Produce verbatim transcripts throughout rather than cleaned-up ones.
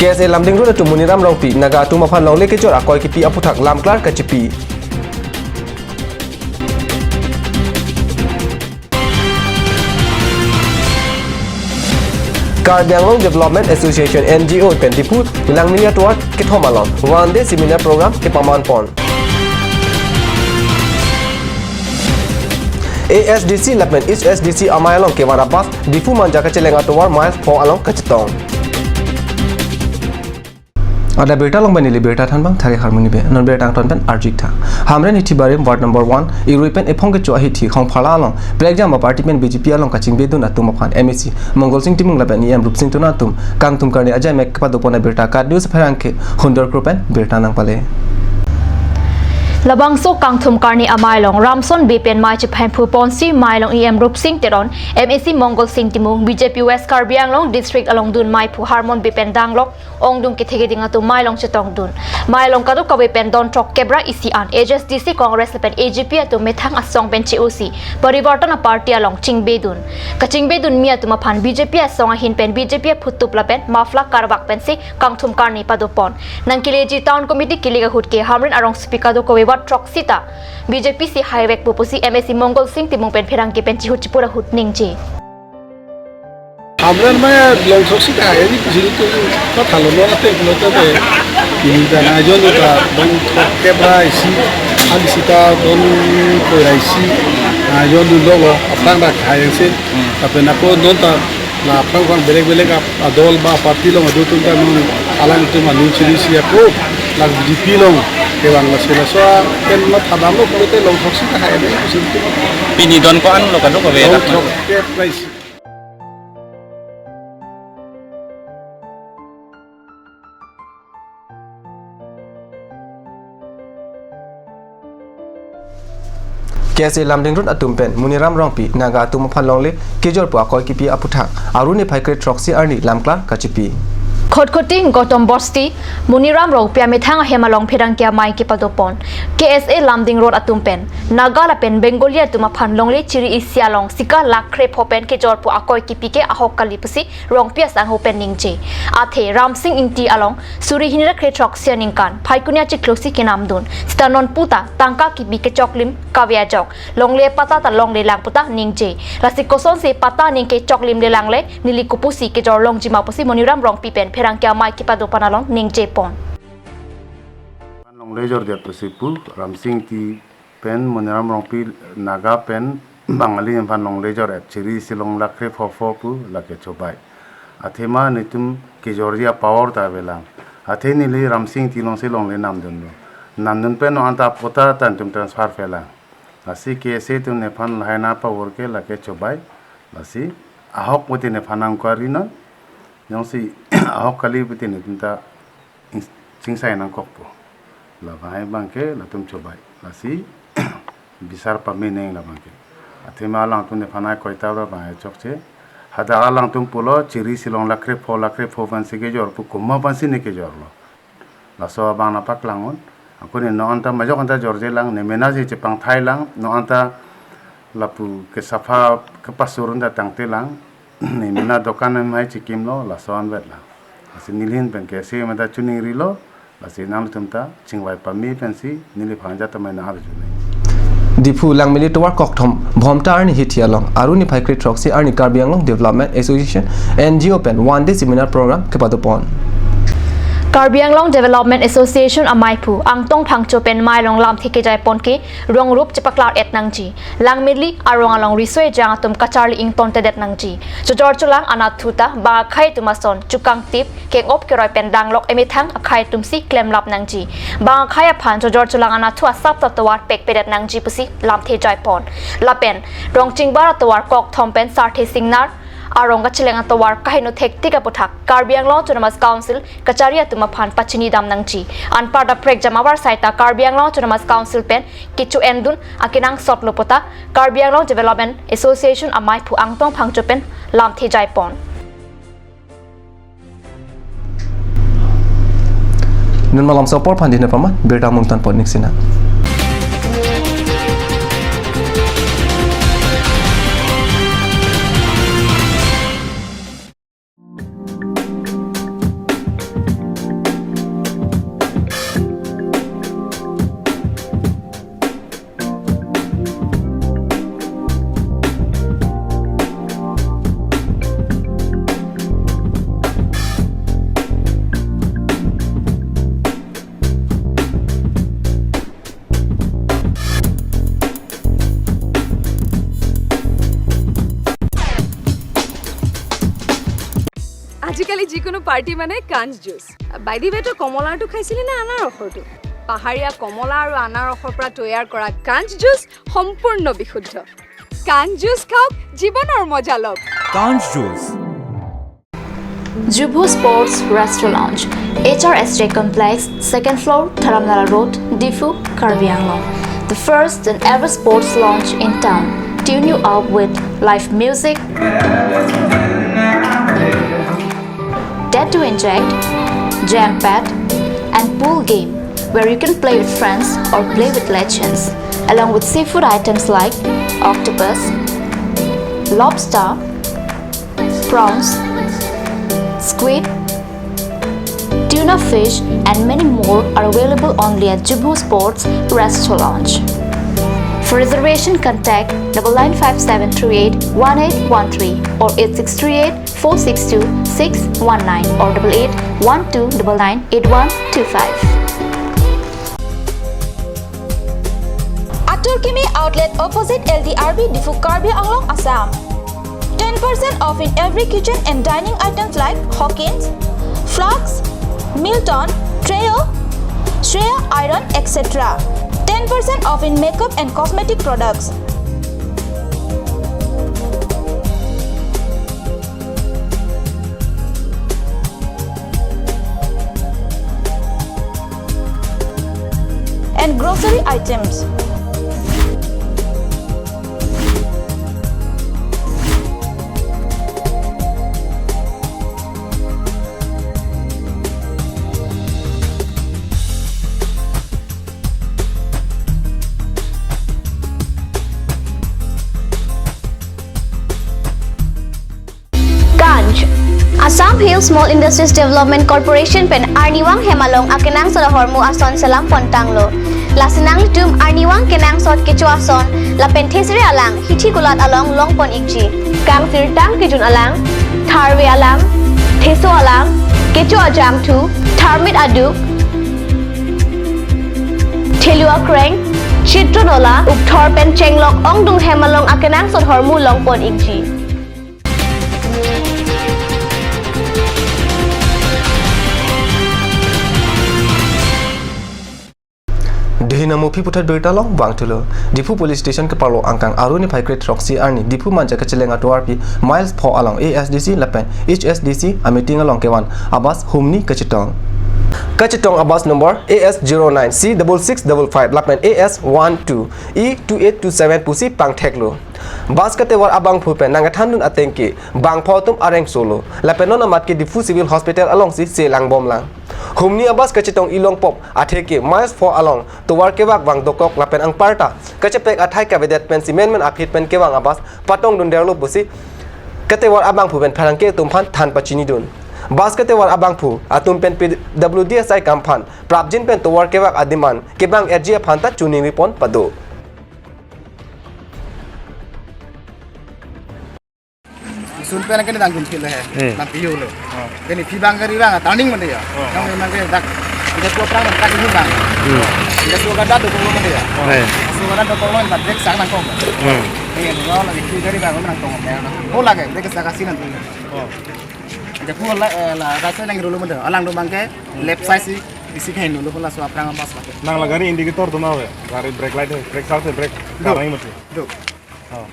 K S A Lumding Road atum Moniram Rongpi Naga atum aphan longle kejor akoi kipi aputhak lamklar kachipi. Karbi Anglong Development Association N G O pen Diphu Langmili atovar kethom along one day seminar program kepaman pon. A S D C lapen East S D C amei along kevar abas Diphu Manja kacheleng atovar mile four along kachetong. Ada birta along pen neli birta thanbang Thari Harmoni be, non birta angton pen arjik tha. Hamren hithi barim ward number one, Irui pen ephong kecho ahithi Khongphala along prekjam aparty pen B J P along kachingbedun atum aphan M A C Mongol Sing Timung lapen E M Rupsing Tisso atum kangthum karni ajai mek kepadopon abirta KAT News pherangke Hundor Kro pen birta nangpale. Labangso kangthum karni amei along Ramson Bey pen mei chephamphu ponsi mei along E M Rupsing Teron, M A C Mongol Sing Timung, B J P West Karbi Anglong District along dun meiphu Harmon Bey pen danglok ongdung kethe keding atum mei along chetongdun. Mei along kadokave pen don throkkep ra isi an H S D C Congress lapen A J P atum methang asong pen che-osi Parivartan aparty along chingbedun. Kachingbedun mi atum aphan B J P asong ahin pen B J P aphutup lapen muffler karbak pensi kangthum karni padopon. Nangkeleji Town Committee kilik ahut ke Hamren arongsopi kadokave ward throksi ta B J P si haivekpo pusi M A C Mongol Sing Timung pen pherangke pen chihut chipur ahut ningje. Hamren ma long throksi ta hai ni pusi tu mathalo lo ate pulote te. Ini ta na jon ta don throkkep ra isi, an isi ta don kroi ra isi, na jon dun lo lo, aphrang dak hai si. Tapi na ko don ta na aphrang aphrang belek belek ap-, adol ba party along adu atum ta non alangtum anu chiri si ako, la B J P along kevang lasi laso pen mathadamlo pulote long throksi ta hai ni pusi tu. Pini don ko-an lo kadokave don dak ma? Throkkep ra isi. K S A Lumding Road atum pen Moniram Rongpi Naga atum aphan longle kejor pu akoi kipi aputhak Aru niphai kre throksi arni lamklar kachipi. Khatkhati Gautam Bosti, Moniram Rongpi amethang ahem along pherangke amei kepadopon. K S A Lumding Road atum pen Naga lapen Bengali atum aphan longle chiri isi along sika lakh krepho pen kejor pu akoi kipi ke ahok kali pusi Rongpi asangho pen ningje. Athe Ramsing Ingti along suri hini ra kre throksi aningkan Phaikuni achiklo si kenamdun. Sita non puta tangka kipi kechoklim kave ajok longle patta ta longlelang puta ningje. Lasi kosonsi patta aning kechoklimlelang le neli kopusi kejor longjima pusi Moniram Rongpi pen pherangke amei kepadopon along ningjepon. Longle jordet pusi pu Ramsing Ingti pen Moniram Rongpi Naga pen Bengali aphan longle jordet, chiri isi along lakh krepho pho pu lake chobai. Athema netum kejorji apower ta avelang. Athe neli Ramsing Ingti alongsi longle namdunlo. Namdun pen non anta patta ta netum transfer pelang. Lasi K S A atum nephan lahai na power ke lake chobai. Lasi ahok pute nephan nangkari non. Jongsi ahok kali pute netum ta ins-, chingsai nangkokpo. Labang abang ke latum chobai. Lasi bisar pameneng labang ke. Athema alangtum nephan akoi ta labang chokche. Hadak alangtum pulo chiri isi along lakh krepho lakh krepho pensi kejor pu komat pensi ne kejorlo. Laso abang nangpaklang un. Ako ne non anta majok anta jorjelang, ne mena si chepangthailang, non anta lapu ke sapha kepasur un ta tangtelang, ne mena dokan amei chikimlo, laso anvetlang. Lasi neli ahin pen K S A ahin ta chiningrilo, lasi nangtum ta chingvai pame pensi neliphan ajat amei nang arjunang. Diphu Langmili tovar kokthom Bhomta arni hithi along Aru niphai kre throksi arni Karbi Anglong Development Association N G O pen one day seminar program kepadopon. Karbi Anglong Development Association ameiphu Angtong Phangcho pen mei along lamthe kejaipon ke rongrup chepaklar-et nangji. Langmili arong along riso ejang atum kacharli ingtontedet nangji. Chojor cholang anatthu ta bang akhei atum ason chukangtip keng-op keroi pen danglok emethang akhei atumsi klemlap nangji. Bang akhei aphan chojor cholang anatthu asap ta tovar pekpedet nangji pusi lamthe jaipon. Lapen Rongchingbar atovar kokthom pen Sarthe Singnar arong kacheleng atovar kaheno thektik aputhak Karbi Anglong Autonomous Council kachari atum aphan pachinidam nangji. Anparta prekjam avarsai ta Karbi Anglong Autonomous Council pen kecho-endun akenangsot lo puta Karbi Anglong Development Association ameiphu Angtong Phangcho pen lamthe jaipon. Nun malom so apor aphan dine paman, birta mungtan pon nik sina. আজিকালি যিকোনো পাৰ্টি মানে কাঞ্চ juice. By the ৱে, তই কমলাৰটো খাইছিলি নে আনাৰসৰটো? পাহাৰীয়া কমলা আৰু আনাৰসৰ পৰা তৈয়াৰ কৰা কাঞ্চ জুচ সম্পূৰ্ণ বিশুদ্ধ। কাঞ্চ জুচ খাওক, জীৱনৰ মজা লওক। Kanj Juice. Jubhu Sports Restaurant, H R S J Complex, second floor, Dharamnala Road, Diphu, Karbi Anglong. The first and ever sports lounge in town. Tune you up with live music, dead to inject, jam pad, and pool game where you can play with friends or play with legends, along with seafood items like octopus, lobster, prawns, squid, tuna fish, and many more are available only at Jubhu Sports Restaurant. For reservation, contact double nine five seven three eight one eight one three or eight six three eight four six two six one nine or double eight one two double nine eight one two five. Atur Kimi Outlet, opposite L D R B, Diphu, Karbi Anglong, Assam. Ten percent off in every kitchen and dining items like Hawkins, flasks, Milton, Trio, Shreya iron, et cetera. Ten percent off in makeup and cosmetic products. And grocery items. Kanj. Assam Hill Small Industries Development Corporation pen arnivang hem along akenangsot ahormu ason selam pontanglo. Lasi nanglitum arnivang kenangsot kecho ason lapen thesere alang hithi kulat along longpon ikji. Kangsirtang kejun alang, tharve alang, theso alang, kecho ajangthu, tharmit aduk, thelu akreng, chitron ola, ukthor pen chenglok ongdung hem along akenangsot ahormu longpon ikji. Dihina Muphi puthot birta long vangthulo. Diphu Police Station keparlo angkang Aruni Phaikre throksi arni Diphu Manja kacheleng atovarpi miles pho along A S D C lapen H S D C ameeting along kevan abus humni kachetong. Kachetong abus number A S zero nine C double six double five lapen A S one two E two eight two seven pusi pangtheklo. Bus katovar abangphu pen nangkethandun ateng ke bangpho atum areng solo. Lapen non amat ke Diphu Civil Hospital alongsi selangbomlang. Humni abus kachetong ilong pop atheke miles pho along tovar kevak vang dokok lapen anparta kachepek athai kavedet pensi menmen aphi pen kevang abus patongdunderlo pusi katovar abangphu pen pherangke atum aphan than pachinidun. Bus katovar abangphu atum pen P W D S I kam aphan prapjin pen tovar kevak adim an kebang-etji aphan ta choningri pon pado. Sun pen ke nang gun thil he. Hmm. Nang piu lo. Oh. Ke ni phi bang gari bang turning mande ya. Oh. Nang memang ke dak. Ida tua prang dak ini bang. Hmm. Ida tua kada dokok lo mande ya. Oh. Eh. Tua kada dokok lo, dak brake sang nangkok. Hmm. Ini lo lagi phi gari bang nangkok ya. Oh, lagi brake saka sinan. Oh. Ida pu la, eh, la rasa nang rolo mande. Alang do bang ke left side si isi kain dulu pula so aprang abus lagi. Nang la gari indicator do ma ve. Gari brake light hai, brake sar se brake. Do. Karang mati. Do. Oh.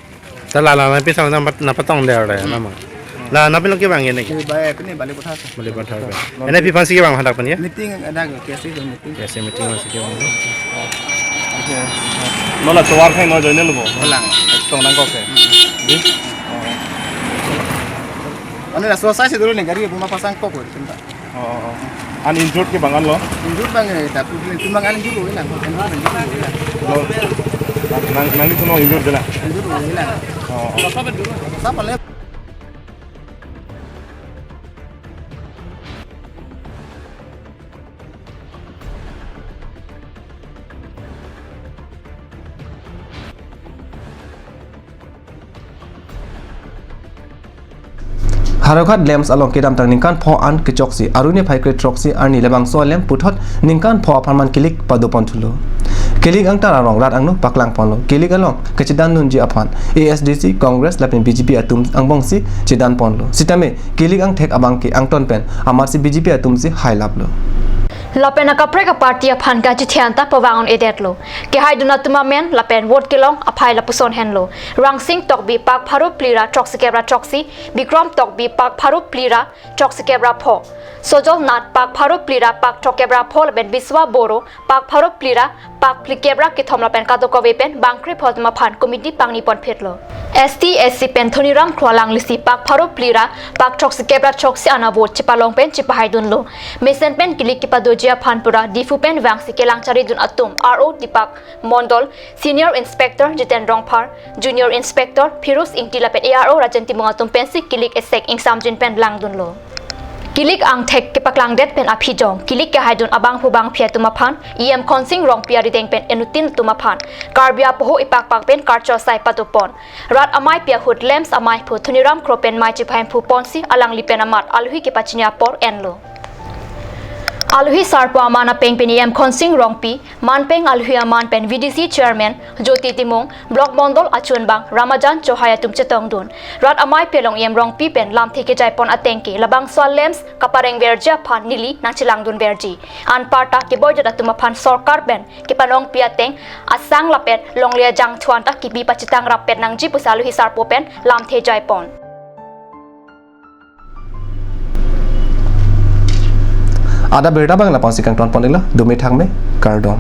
Ta la la na pi sang na pat-, na patongder le, hmm, nama. Hmm. La na pi lo kevang ini ke? Ini Bali, ini Bali Pathar. Bali Pathar. Ini pi aphansi kevang hadak pen ya? Meeting ada ke, K S A meeting. K S A meeting aphansi kevang. Oke. No la tovar khai no join lo bo. Alang. Tong nangkok ke. Hmm. Di? Oh. Ane la so sai se dulu ne gari buma pasang kok ko. Oh, oh, oh. An injured ke bang an lo? Injured bang eh, tapi itu bang an injured lo, inang. Injured lo, inang. Lo, nang, nang itu lo injured je la? Injured lo, inang. Oh, oh. Siapa le? Howraghat Dams along kedamtang ningkan pho an kechoksi Aruni Phaikre throksi arni labangso alem puthot ningkan pho apharman kilik padoponthulo. Kilik angtar arong rat angno paklang ponlo. Kilik along kechedan dunji aphan A S D C, Congress lapen B J P atum angbongsi chedan ponlo. Sitame kilik angthek abang ke angton pen amatsi B J P atumsi hailaplo. Lapen akaprek aparty aphan kachethang ta pavang un-edetlo. Kehaidun atum amen lapen vote kelong aphai lapuson henlo. Rangsing Tokbi pak pharo phli ra throksi kep ra throksi, Bikram Tokbi pak pharo phli ra throksi kep ra pho, Sojol Nath pak pharo phli ra pak throksi kep ra pho lapen Biswa Boro pak pharo phli ra pak phli kep ra kethom lapen kadokave pen bangkrepho atum aphan committee pangni ponphitlo. S T S C pen Thoniram Kro alanglisi pak pharo phli ra pak throksi kep ra throksi ana vote chepalong pen chepahaidunlo. Mesen pen kilik kepadoji aphan pura Diphu pen vangsi kelang charidun atum R O Deepak Mondol, Senior Inspector Jiten Rongphar, Junior Inspector Phiroz Ingti lapen A R O Rajen Timung atum pensi kilik esek ingsamjin pen langdunlo. Kilik angthek kepaklangdet pen aphi jong kilik kehaidun abangphu bangphi atum aphan E M Khonsing Rongpi arideng pen inuttin atum aphan Karbi apoho ipakpak pen karcho asai padopon. Rat ameipi ahut lamps ameiphu Thoniram Kro pen mei chepahemphu ponsi alangli pen amat alohi kepachini apor enlo. Alohi sarpo aman apeng pen E M Khonsing Rongpi, manpeng alohi aman pen V D C Chairman Jyoti Timung, Block Mondol achunbang Ramajan Chauhai atum chetongdun. Rat ameipi along E M Rongpi pen lamthe kejaipon ateng ke labangso a-lamps kaparengverji aphan neli nangchelangdunverji. Anparta keboidet atum aphan sorkar pen kepanongpi ateng asang lapen longle ajangthu anta kipi pachethang rappet nangji pusi alohi sarpo pen lamthe jaipon. Adap abirta abang lapu-ansi kangton pon-iklo, dome thakme, kardom.